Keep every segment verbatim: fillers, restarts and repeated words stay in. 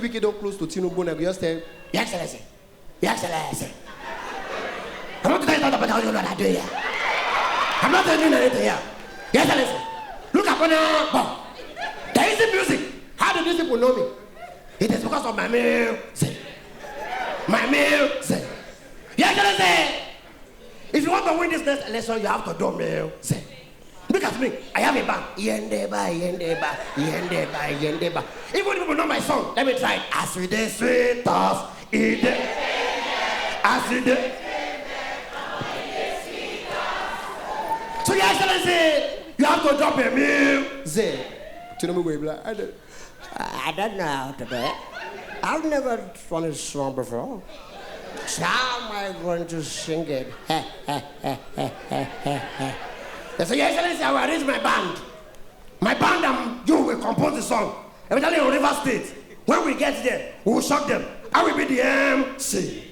Wike don close to Tinubu, and I go just tell, "Your Excellency, Your Excellency, I'm not telling you about what I do here. I'm not telling you anything here. Your Excellency, look at Burna Boy. There is music. How do these people know me? It is because of my music. My music. Your Excellency, if you want to win this next election, you have to do music. Look at me. I have a band. Yendeba, yendeba, yendeba, yendeba. Even if people know my song, let me try it. As we dey sweet us, e dey. As we dey. So, Your Excellency, you have to drop a music. Tinubu go be like, "I don't, I don't know how to do it. I've never done this song before. So how am I going to sing it?" They say, "Your Excellency, I will arrange my band. My band and you will compose the song. Eventually in River State. When we get there, we will shock them. I will be the M C."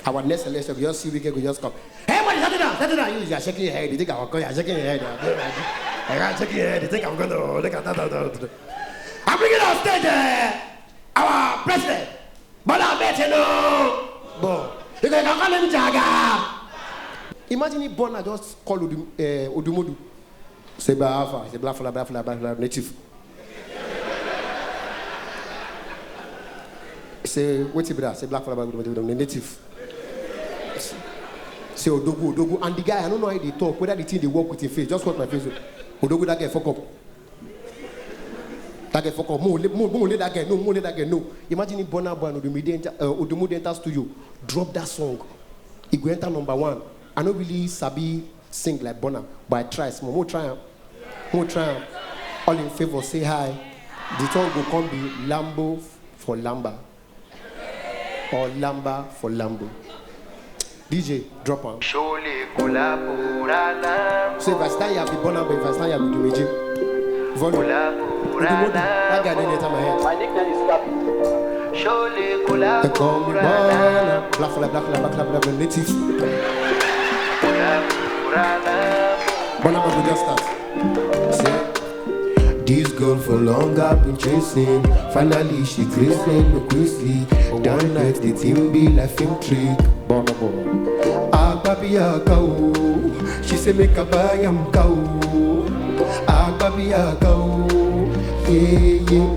Our next election, we just see Wike, we just come. "Everybody, settle down, settle down. You, you are shaking your head. You think I will call you? You are shaking your head. You are shaking your head. You think I'm going to look at that?" I'm bringing on stage, uh, our president, Bola Ahmed Tinubu. You can call him Jaga. Imagine if Burna just call Odu-, uh, Odumodu. Say, "Ba Alpha," say, "Black fella, black fella, black fella, native." Say, "Wetin be that?" Say, "Black fella, black fella, native." Say, "Odogwu, Odogwu." And the guy, I don't know how they talk, whether the thing they work with him face. Just watch my face. Odogwu, that guy fuck up. That guy fuck up. Mo le, mo, mo le that guy. No, mo le that guy. No. Imagine if Burna Boy and Odumodu enter, uh, Odumodu enter studio, drop that song. He go enter number one. I no really sabi sing like Burna, but I try small. Mo try am. Mo try am. All in favor, say hi. The song go come be Lambo for Lamba. Or Lamba for Lambo. D J, drop am. Surely collabo, Lambo. So if I stand here, I be Burna, but if I stand here, I be Dumeji. Volume. Collabo, Odumodu, that guy didn't enter my head. My nickname is Papi. Surely collabo, they call me Burna. Black fella, black fella, black fella, black fella, native. Burna man go just start. Say, this girl for long I've been chasing. Finally she grace me, me quickly. Don't let the thing be like film trick. Burna Boy. Agbabiaka o, she say make I buy am cow. Agbabiaka o, yeah, yeah,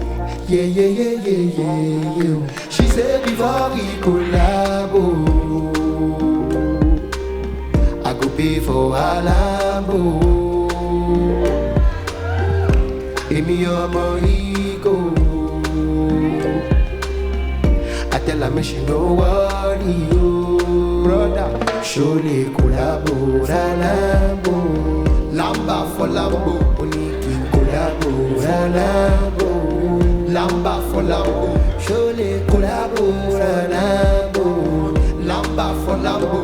yeah, yeah, yeah, yeah, yeah, yeah. She say before we collabo, I go pay for her Lambo. Èmi ọmọ Igbo. I tell her make she no worry o. Brother, surely collabo, Lambo. Lamba for Lambo. Only king collabo, Lambo. Lamba for Lambo. Surely collabo, Lambo. Lamba for Lambo.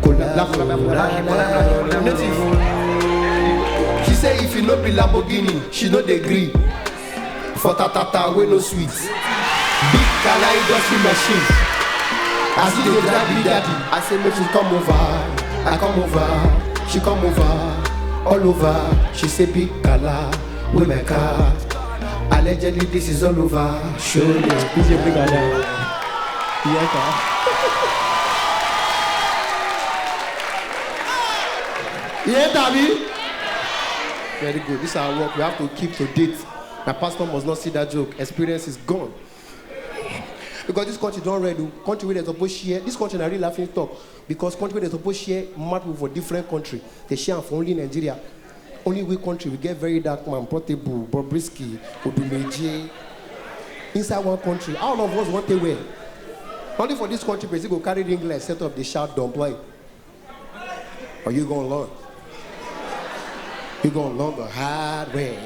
Collabo, Lambo. Native. She say if you no be Lamborghini, she no dey gree. For tatata wey no sweet. Big Kala industry machine. As you dey drive me daddy, I say make she come over. I come over, she come over, all over. She say big Kala, wey my car. Allegedly this is all over. Show me. D J Big Kala. Yes, sir. Yeah, Dabi. Very good. This is our work. We have to keep to date. My pastor must not see that joke. Experience is gone. Because this country don red o. Country wey dem suppose share. This country na real laughing stock. Because country wey dem suppose share mad people for different country, they share am for only Nigeria. Only we country we get very dark man, Portable, Bobrisky, Odumeje. Inside one country, all of us want to wear. Only for this country, person go carry ring light, set up, dey shout, "Don't play." Are you gonna learn? You gonna learn the hard way.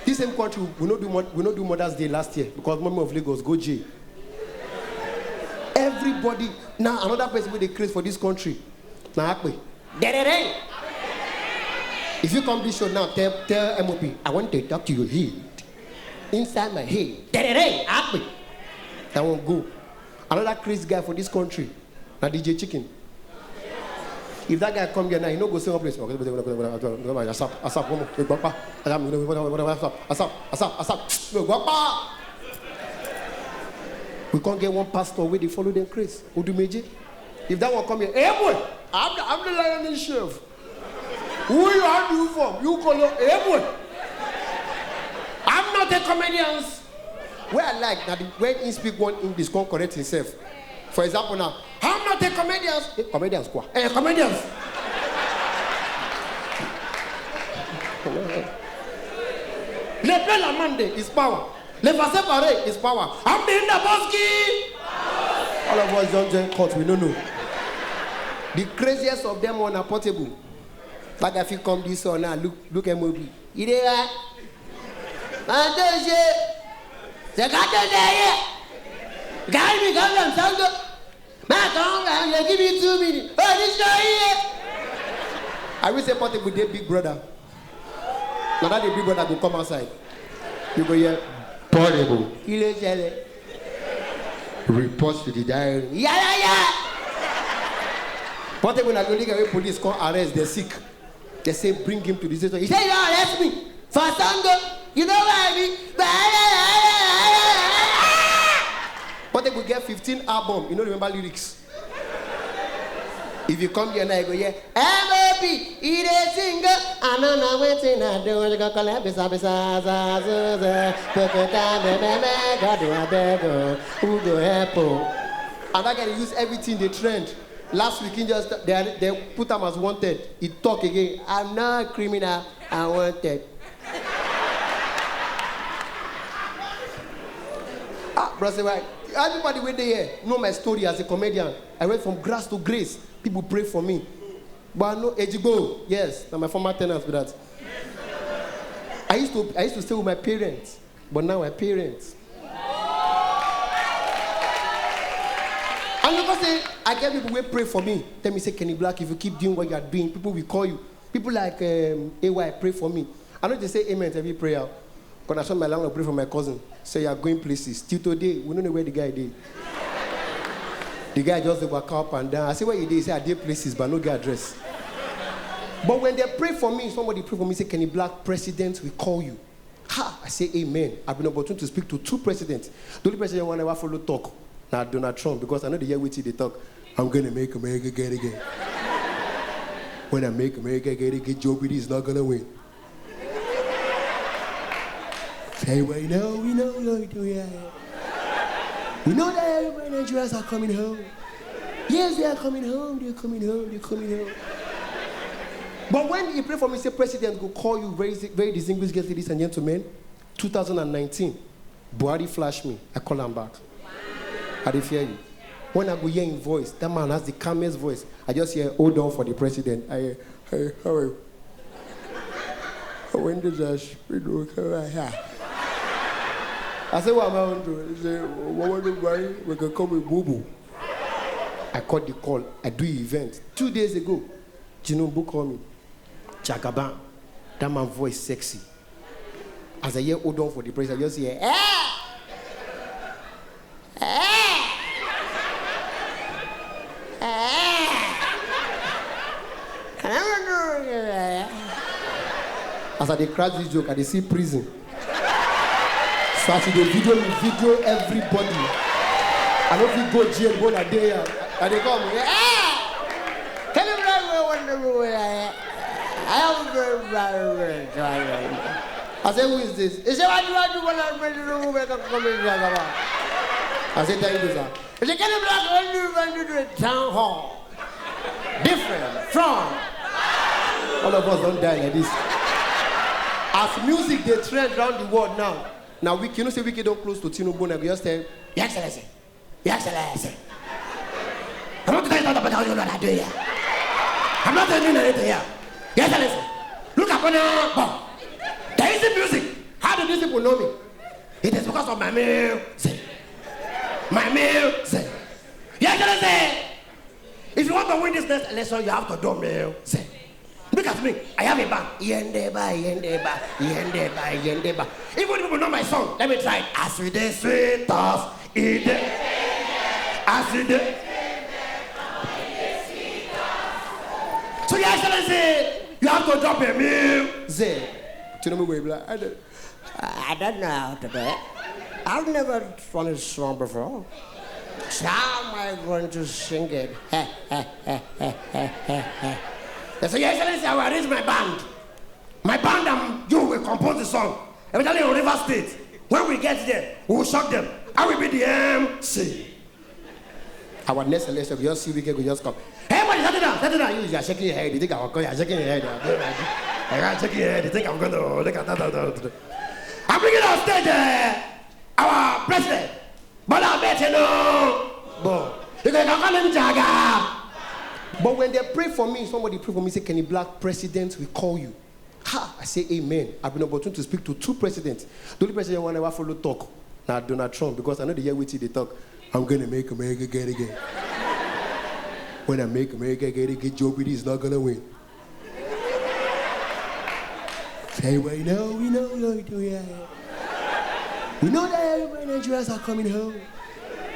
This same country, we no do Mo-, we no do Mother's Day last year because Mommy of Lagos go jail. Everybody, now another person wey dey craze for this country, na Akpi. Derere. If you come this show now, tell, tell M O P, "I want to talk to your head. Inside my head." Derere, Akpi. That one go. Another crazy guy for this country, na D J Chicken. If that guy come here now, he no go say one place. Asap, asap, one more. Asap, asap, asap. No, go up. We can't get one pastor where they follow them, Chris Odumeje. If that one come here, hey boy, I'm the, I'm the lion in chef. Who you are you from? You call your hey boy. I'm not a comedian. Where I like that when he speak one English, can't correct himself. For example, now, I'm not a comedian. Eh, comedians, quoi? Eh, comedians. Le bel amande is power. Le face paré is power. I'm the Indaboski. All of us don't join court, we don't know. The craziest of them on a Portable. That guy fit come this one now. Look, look at movie. You dey right? Man, don't say. They got the day. Guy, me come from Sango. Man, come down. You give me two minutes. Oh, this guy here. I will say Portable dey Big Brother. Now that the Big Brother go come outside. You go here. Portable. Kí ló ṣẹlẹ̀? Report to the diary. Yeah, yeah, yeah. Portable na the only guy wey police come arrest, they sick. They say bring him to the station. He say you don't arrest me for Sango. You know where I be? Portable get fifteen album. You no remember lyrics. If you come here now, you go here. M O B, he dey sing. Oh. I no know wetin I do. You go collect bisa bisa za za za. Pokota bebebe, God I beg oh. Who go help oh? And that guy dey use everything dey trend. Last week he just they, they put am as wanted. He talk again. I'm not a criminal. I wanted. Ah, bro, say why? Everybody wey dey here know my story as a comedian. I went from grass to grace. People pray for me. But I know Ejigbo, yes, na my former tenants be that. I used to I used to stay with my parents, but now my parents. And because say I get people wey pray for me, tell me say Kenny Black, if you keep doing what you are doing, people will call you. People like um, A Y pray for me. I know they say amen to every prayer. But I saw my landlord pray for my cousin. Say you are going places. Till today, we don't know where the guy dey. The guy just dey waka up and down. I say where you dey? He say I dey places, but no get address. But when they pray for me, somebody pray for me, say Kenny Black, president will call you. Ha! I say amen. I've been opportune to speak to two presidents. The only president I never follow talk na Donald Trump because I know the year wetin dey talk. I'm gonna make America great again. When I make America great again, Joe Biden is not gonna win. Say we know, we know, we know, we know, yeah. We know that everybody Nigerians are coming home. Yes, they are coming home, they're coming home, they're coming home. But when he pray for me, say president go call you very, very distinguished guests, ladies and gentlemen. Two thousand and nineteen, Buhari flash me. I call am back. I dey fear you. When I go hear him voice, that man has the calmest voice. I just hear, hold on for the president. I hear, hey, how are you? When did this we do here? I say, what am I going to do? He say, what want to buy? We can come with boo boo. I cut the call. I do event. Two days ago, Tinubu call me. Jagaban. That man voice sexy. As I hear hold on for the president, I just hear, eh! Eh! Eh! As I dey crack this joke, I dey see prison. So as you dey video me, video everybody. I no fit go jail when I dey here. I dey come. Eh! Tell me where I am very, very, very tired. I say, who is this? He say, what do I do when I bring the room back up come in here? I say, thank you, sir. He say, can you block when you run to the town hall? Different from all of us don't die like this. As music dey trend around the world now, now Wike, you know say Wike don close to Tinubu, na go just tell, Your Excellency, Your Excellency. I'm not trying to talk about how you know that day. I'm not telling you anything here. Your Excellency, look at Bono Bom. There is the music. How do these people know me? It is because of my music. My music. Your Excellency, if you want to win this next election, you have to do music. Look at me. I have a band. Yendeba, yendeba, yendeba, yendeba. Even people know my song. Let me try it. As we dey sweet us, e dey. As we dey. So, Your Excellency, you have to drop a music. Tinubu go be like, I don't, I don't know how to do it. I've never done this song before. So how am I going to sing it? They say, "Your Excellency, I will arrange my band. My band and you will compose the song. Especially in River State. When we get there, we will shock them. I will be the M C." Our next election, we just see Wike go just come. "Everybody, settle down, settle down." You, you are shaking your head. You think I'm going, you are shaking your head. You are shaking your head. You think I'm going to look at that. I'm bringing on stage uh, our president, Bola Ahmed Tinubu. You can call him Jaga. But when they pray for me, somebody pray for me, say, "Kenny Black, president will call you." Ha! I say, "Amen." I've been opportune to speak to two presidents. The only president I never follow talk, now Donald Trump, because I know the year waiting they talk. "I'm gonna make America great again." "When I make America great again, Joe Biden is not gonna win." Say, "Well, you know, we know, we know, we know, yeah, yeah. We know that everybody in Nigerians are coming home.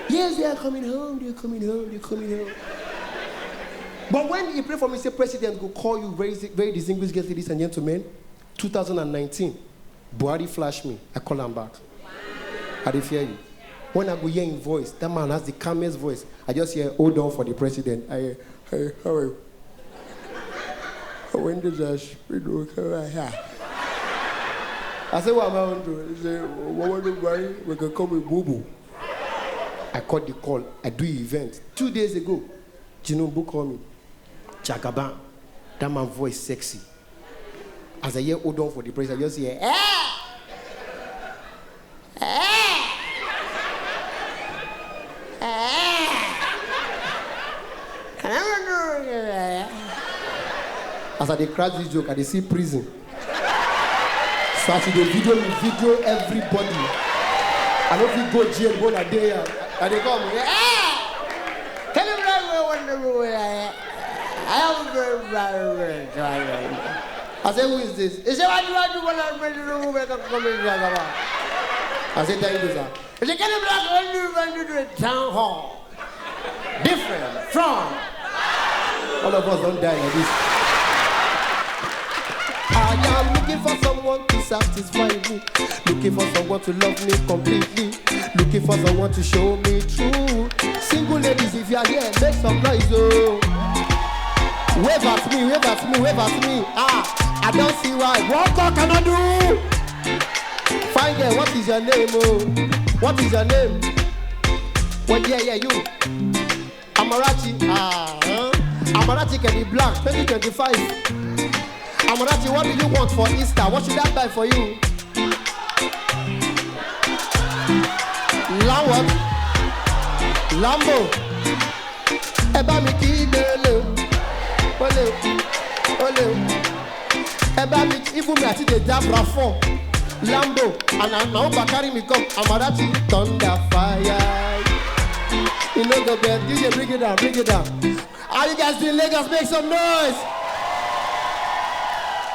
Yes, they are coming home, they're coming home, they're coming home." But when he pray for me, say, "President go call you, very, very distinguished guest, ladies and gentlemen, two thousand nineteen, Buhari flash me, I call him back. I dey fear you. When I go hear him voice, that man has the calmest voice. I just hear, "Hold on for the president." I hear, "Hey, how are you?" When did I speak to her? I said, "What am I going to do?" He said, "What will you buy? We can come with Boo Boo." I caught the call. I do event. Two days ago, Tinubu called me. Jagaban. That man voice sexy. As I hear, "Hold on for the president," I just hear, "Eh! Eh! Eh!" As I dey crack this joke, I dey see prison. So as you dey video me, video everybody. I no fit go jail, go na dey here. I dey come. Eh! Tell him right where one day we were. I am very, very, very tired. I say, "Who is this?" He said, "What do I do when I'm ready to move back up from Jagaban?" I said, "Thank you, sir." He said, "Kenny Black, what do you want to do at town hall? Different from." All of us don't die like this. I am looking for someone to satisfy me. Looking for someone to love me completely. Looking for someone to show me true. Single ladies, if you are here, make some noise, oh. Wave at me, wave at me, wave at me. Ah, I don't see why. What God cannot do? Fine girl, what is your name, oh? What is your name? Well, yeah, yeah, you. Amarachi. Ah, huh? Amarachi can be black, twenty twenty-five. Amarachi, what do you want for Easter? What should I buy for you? Lamb what? Lambo. Ẹ bá mi kí gbélé o. Olè o. Olè o. Ẹ bá mi, even me, I still dey dab Rafon. Lambo. And na, na Uber carry me come. Amarachi thunder fire. You know the bell. D J, bring it down, bring it down. How you guys doing, Lagos? Make some noise.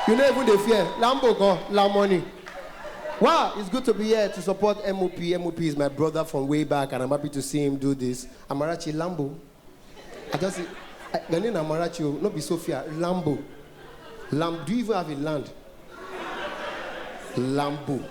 You no even dey fear. Lambo gan, la money. Wow, it's good to be here to support M O P. M O P is my brother from way back, and I'm happy to see him do this. Amarachi Lambo. I just say, I, the name Amarachi, oh, no be Sophia, Lambo. Lam, do you even have a land? Lambo.